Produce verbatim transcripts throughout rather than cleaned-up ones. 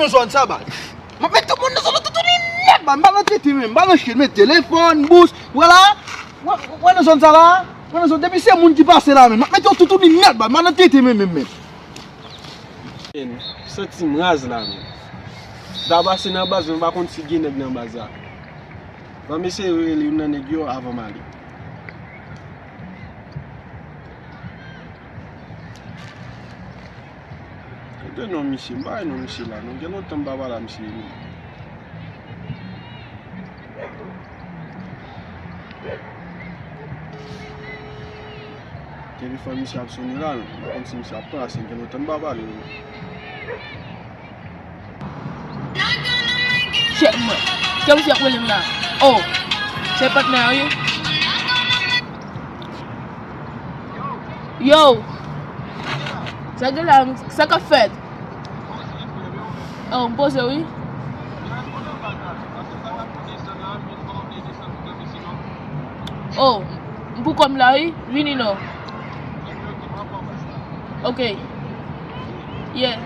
Nan zòn sa, baz. M ap met tout moun nan zòn nan toutouni nèt, baz. M pa nan tete menm, m pa nan chen, met telefòn, bous, wè la. Wè, wè nan zòn sa la. Wè nan zòn, depi se moun ki pase la menm, m ap met yo toutouni nèt, baz. M pa nan tete menm, menm, menm. Santi m raz la menm. M ta pase nan baz, men m pa konn si gen nèg nan baz la. M ap eseye rele youn nan nèg yo avan m ale. Kote non misye? M pa wè non misye la non. Gen lontan m pa pale a misye non. Telefòn misye ap sonnen la, m pa konn si misye ap pran, paske gen lontan m pa pale non. Chèf mwen. Kè misye ap rele m la. Oh, se patnè a wi. Yo. Sa gen la, sa k ap fèt? Oh, m poze wi. Oh, m pou kò m la wi. Vini non. Ok. Yeah.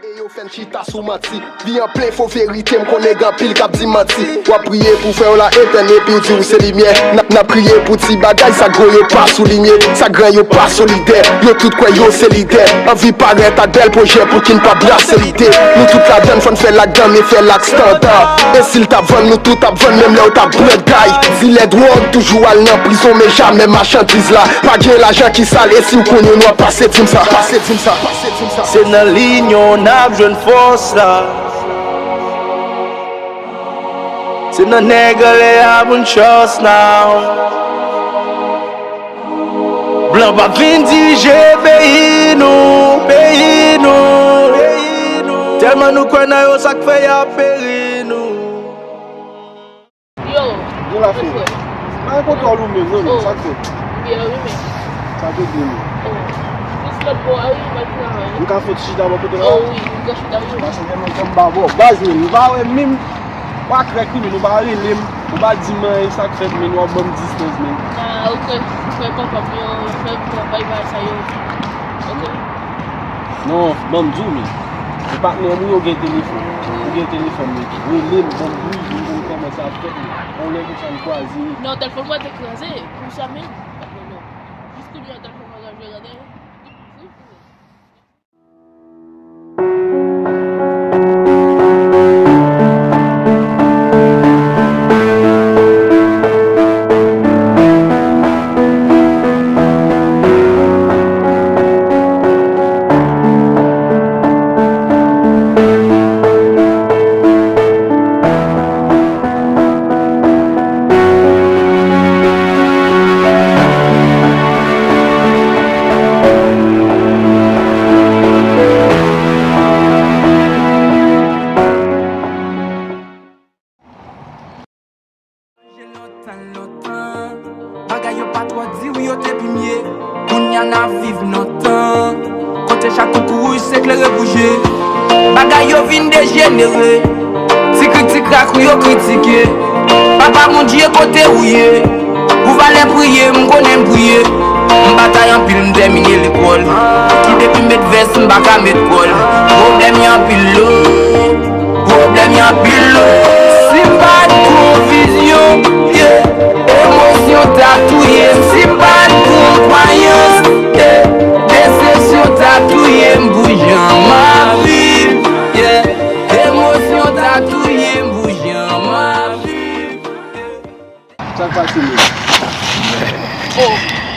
E yo fè n chita sou manti. Vi an plen fo verite, m konnen gen anpil k ap di manti. W ap priye pou frè w la etenn epi w di w se limyè. N ap, n ap kriye pou ti bagay, sa gwo yo pa soulinye, sa gran yo pa solidè. Yo tout kwè yo se lidè. Anvi parèt ak bèl pwojè pou ki n pa brase lide. Nou tout ladann, fò n fè l ak dan, men fè l ak standa. E si l t ap vann, nou tout ap vann, menm lè w t ap brangay. Dilè dwòg toujou al nan prizon, men jamè machandiz la. Pa gen lajan ki sal, e si w konnen w nwa, pase di m sa, pase di m sa, pase di m sa. Se nan linyon n ap jwenn fòs la. Se nan nèg anlè a pou n trust now. Blan p ap vin dirije peyi nou, peyi nou, peyi nou. Tèlman nou kwè nan yo, sa k fè y ap peri nou. Yo, Gen la fè. Mwen frè. M pa gen kontwòl ou menm, non, non, sa k fèt? Byen, wi, men. Sa k regle nou? Oh. Jis lòt bò a, wi, m ap travay. M ka fout chita bò kote la? Oh, wi, m ka chita, wi. Paske gen lontan m pa bò. Baz, men, nou pa wè menm. Ou pa krèk, wi, men nou pa rele m. Ou pa di m anyen, sa k fèt, men w ap ban m distans, men. Ah, ok. M fè papa m yo, fè m travay bagay sa yo. Ok. Non, ban m di w, men. E patnè m, wi, yo gen telefòn. Yo gen telefòn, men. Rele m, ban m bri, m konn kòman sa ap fèt, men. Yon lè konsa m kwaze. Non, tèlefòn mwen te kraze, pou sa menm. Jis kounye a, tèlefòn mwen kraze, gade. Lontan, lontan, bagay yo pa twò di wi, yo te pi mye. Kounye a n ap viv nan tan kote chak kout wouj se klere pou je. Bagay yo vin dejenere. Ti krik ti krak wi yo kritike. Papa Bondye kote ou ye? Pou valè priye, m konnen m priye. M batay anpil, m tèmine lekòl. Ki depi m met vès, m pa ka met kòl. Pwoblèm yo anpil lo. Pwoblèm yo anpil lo. Si m pa t gon vizyon, yeah, emosyon ta touye m. Si m pa t gon kwayans, yeah, desepsyon ta touye m pou jan m ap viv, yeah. Emosyon ta touye m pou jan m ap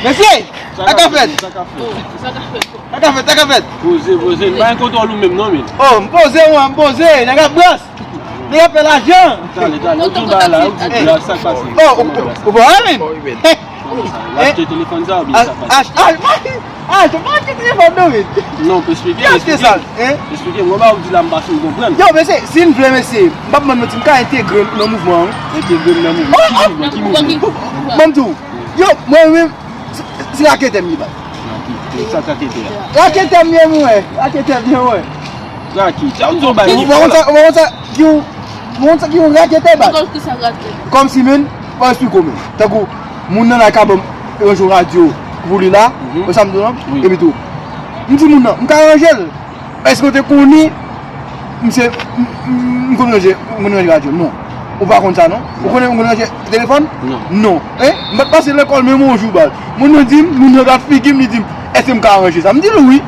Mesye, sa ka fèt? Sa ka fèt? Sa ka fèt, sa ka fèt. Poze, poze. M pa gen kontwòl ou menm non, men. Oh, m poze, mwen, m poze. Nèg ap bwès. Nèg ap fè lajan. Talè, talè. Ou di bagay la, ou di bagay la, sa k pase? Oh, ou, ou, ou pa wè, men? Ou achte telefòn sa, oubyen sa k pase? Achte, achte, achte, pa achte telefòn, non, men. Non, esplike, esplike. Ki achte sa, hein? Esplike, mwen ba ou di la, m pa fin konprann. Yo, mesye, si n vle, mesye, m p ap manti, m ka entegre m nan mouvman an. Entegre m nan mouvman? Oh, oh. Ki mouvman? Ban m di w. Yo, mwen menm, se, se raketè m ye, baz. Raketè, sa raketè a? Raketè m ye, mwen. Raketè m ye, mwen. Raketè, ou di yon bagay. Ou pa konn sa, ou pa konn sa ki yon, ou pa konn sa ki yon raketè, baz. Kòm ki sa raketè? Kòmsi, men, pa esplike w, men. Tankou, moun nan la ka ban m yon radyo pou li la, ou sa m di w lan, epi tou. M di moun nan, m ka ranje l. Èske w te konnen misye, m, m, m konn ranje, m konn ranje radyo? Non. Ou pa konn sa, non? Ou konnen m konn ranje telefòn? Non. Non. Hein? M pa t pase lekòl menm yon jou, baz. Moun nan di m, moun nan gad figi m, li di m, èske m ka ranje sa? M di l wi.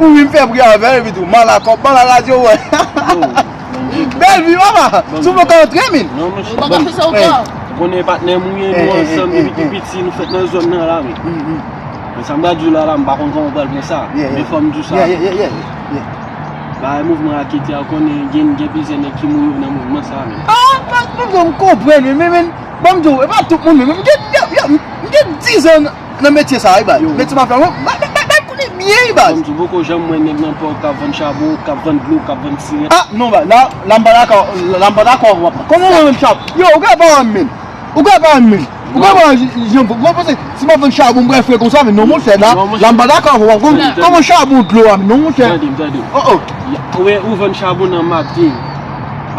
Wi, m fè bri avè l, epi tou, m al a kòb, m al a radyo, wè. Bèl vi, papa. Si w poko antre, men. Non, monchè. Ou pa ka fè sa ankò. Konnen patnè m, wi, nou ansanm depi tou piti, nou fèt nan zòn nan la, wi. Men sa m pral di w la, la, m pa konn kòman w pral pran sa. Men fò m di w sa. Bagay mouvman raketè a, ou konnen gen, gen plizyè nèg ki mouri nan mouvman sa a, men. Ah, pa, pa, m konprann, men, men, men, ban m di w, e pa tout moun, men, men, m gen, yo, yo, m gen diz an nan metye sa a, wi, baz. Metye mafya, mwen, ba, ba, ba, ba, m konnen byen, wi, baz. Ban m di w, poko janm wè nèg nan pòk k ap vann chabon, k ap vann dlo, k ap vann sirèt. Ah, non, baz, la, la, m pa dakò, la, m pa dakò, papa. Kòman mwen vann chabon? Yo, ou gen pa wè m, men. Ou kwè pa wè m, men? Ou kwè pa wè jan, jan, ou panse si m ap vann chabon, m pral fre konsa, men non, monchè, la, la, m pa dakò avè w. Kòman, kòman chabon dlo a, men non, monchè? Tande m, tande m. Oh, oh. Ou wè, ou vann chabon nan maten,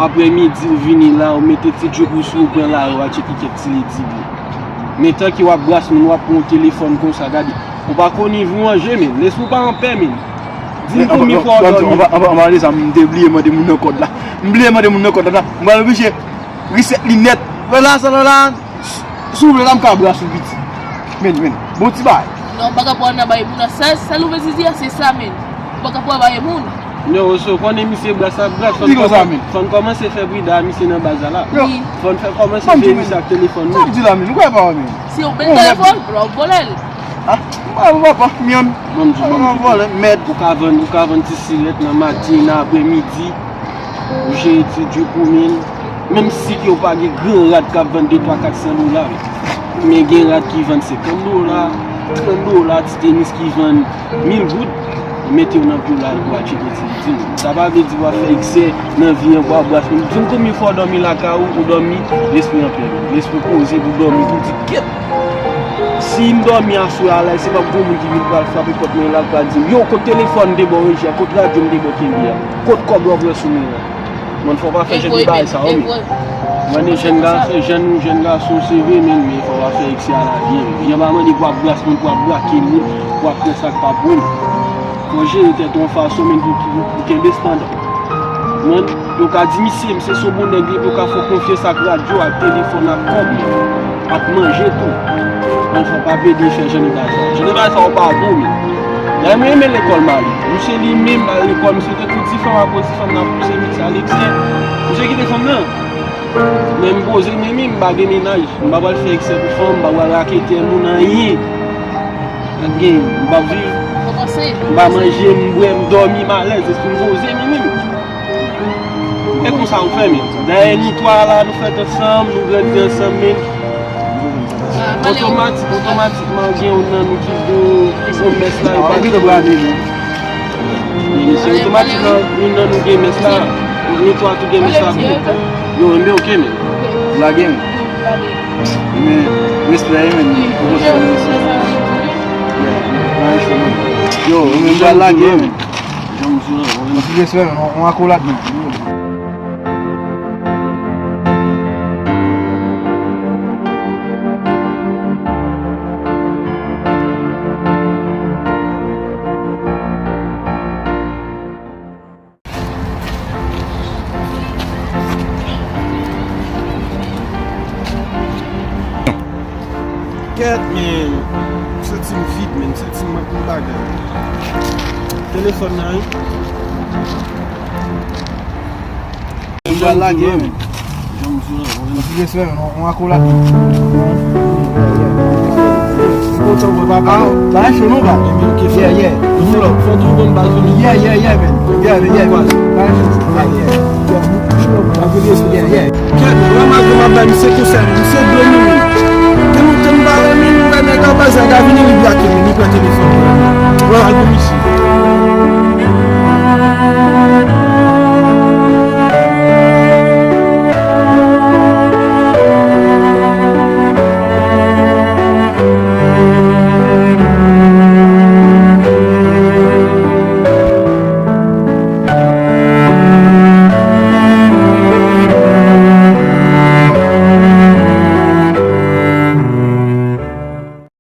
aprè midi, ou vini la, ou mete ti djoup ou sou, ou pran lari, ou al tcheke kèk ti ledi byen. Men tan ke w ap bras moun, w ap pran yon telefòn konsa, gade. Ou pa konn nivo w an je, men. Lespri w pa anpè, men. Di m konbyen fwa w dòmi. Anba, anba, anba de sa, m te bliye mande moun nan kòd la. M bliye mande moun nan kòd la. M pral oblije Reset li nèt. Vwala, sa la la. Si w vle la, m ka bras ou piti. Men, men. Bon ti bagay. Non, pa ka pran nan bay moun nan. Sa, sa nou vle di a, se sa, men. Ou pa ka pran bay moun. Non, oso, konnen misye bras ap bras. Fò n kòmanse fè brida misye nan baz la la. Fò n fè kòmanse veye misye ak telefòn nou. Sa w di la, men. Ou kwè pa, men. Si w bèl telefòn, w ap vòlè l. Ah, m pa, m pa, pa, myanm. Ban m di w, ban m di w. Vòlè, mèd. Ou ka vann, ou ka vann ti sirèt nan maten, nan aprèmidi. Ou jere ti djoup ou, men. Menm si ke w pa gen gran rad k ap vann de, twa, kat san dola, men gen rad ki vann senkant dola, trant dola, ti tenis ki vann mil goud, ou mete yo nan pye w la, epi w al tcheke ti, ti, sa pa vle di w ap fè eksè nan vi an, w ap bras moun. Di m konbyen fwa w dòmi lakay ou, ou dòmi lespri anpè, lespri poze pou dòmi, pou di, kèt! Si m dòmi aswè a la, se p ap gon moun ki vin pral frape pòt mwen la, l pral di m, yo, kot telefòn m te ba w, Reji a, kot radyo m te ba w kenbe a, kot kòb la w pran sou mwen an? Mwen, fò w pa fè jan de bagay sa yo, men. Mwen, jèn gason, jèn, jèn gason, se vre, men, men fò w pa fè eksè a lavi, men. Jan pa mande pou w ap bras moun, pou w ap brake moun, pou w ap fè sa k pa pou w. Fò w jere tèt ou yon fason, men, pou, pou, pou kenbe estanda. Mwen, yo ka di misye, misye se yon bon nèg, li, yo ka fè w konfyans ak radyo, ak telefòn, ak kòb, ak manje tou. Mwen, fò w pa plede fè jan de bagay sa. Jan de bagay sa yo pa bon, men. Dayè, mwen renmen lekòl m ale. Misye li menm, l al lekòl, misye te tou ti fanm akoz ti fanm nan pouse misye al eksè. Misye kite fanm nan. Men m poze, men, men, m pa gen mennaj. M pa pral fè eksè pou fanm, m pa pral rakete moun, anyen. Gade, m p ap viv. M pa manje, m bwè, m dòmi, m alèz, lespri m poze, men, men. E konsa ou fè, men. Dayè, nou twa la, nou fèt ansanm, nou grandi ansanm, men. Otomatik, otomatikman, gen youn nan nou ki gon, ki gon mès la, yo pa gen pwoblèm. Men se otomatikman, youn nan nou gen mès la. Nou twa tou gen mès la. Yo, men ok, men. Lage, men. Men, respè, men. Poko fè respè. Yo, men, m pral lage, men. Anpil respè, men. On, on akolad, men. Kèt, men, m santi m vid, men, m santi m manke yon bagay. Telefòn nan, wi. M pral lage, men. Mwen ti jesè, yon akolad. Kontan wè papa. Ah, bagay cho non, ba. Yeah, yeah. Fò tou bon baz nou. Yeah, yeah, yeah, man. Yeah, yeah, man. Bagay cho. Yeah, yeah. Yeah, yeah. Kèt, wè malgre m ap bay misye konsèy, misye domine. Gen lontan m pa wè, men m wè nèg la, baz la ka vini, li blake m, li pran telefòn mwen. Wè, al pou misye.